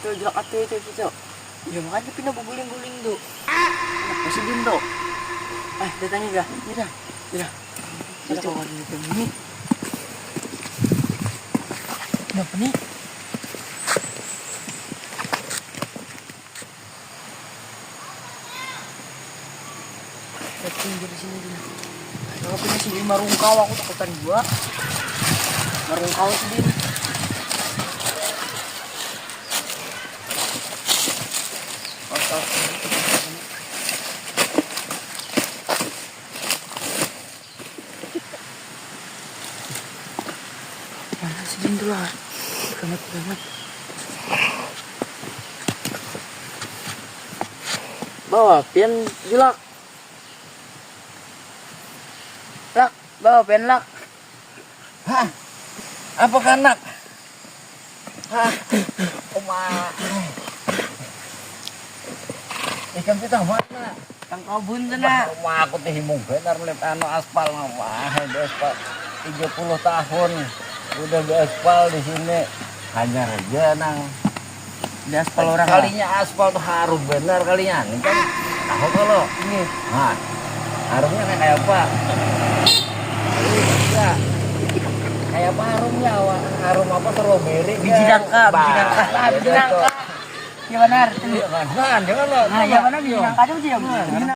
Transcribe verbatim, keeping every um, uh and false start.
Cok, jelak atuh itu, itu, Cok. Ya, makanya pindah beguling-guling tuh. Apa sih, Din, tuh? Eh, dia tanya dah. Iya dah. Iya dah. Itu. Ada kawan itu ini. Kenapa nih? Pinggir sini dulu. Kalau punya si Bima rungkau, aku takutan juga. Marungkau si Bima. Mana si Bima lah? Banget, banget. Bawa pian julak. Lak, bawa pian, Lak. Hah? Apa kanak? Hah? Uma. Ikan pitah mana? Tang kabun sana. Uma, aku teh himung benar melihat anu aspal mah. Wah, di aspal tiga puluh tahun udah di aspal di sini. Hanyar aja nang. Di aspal orang lah. Kalinya aspal tuh harum benar kalinya. Ini kan tahu kalau. Iya. Nah, harumnya kayak, kayak apa? Iya. Kayak apa harumnya, Wak? Harum apa, strawberry? Biji nangka, biji nangka. Bah, biji nangka. Iya benar. Iya kan? Nah, jangan lah. Nah, iya benar, biji nangka aja, biji nangka.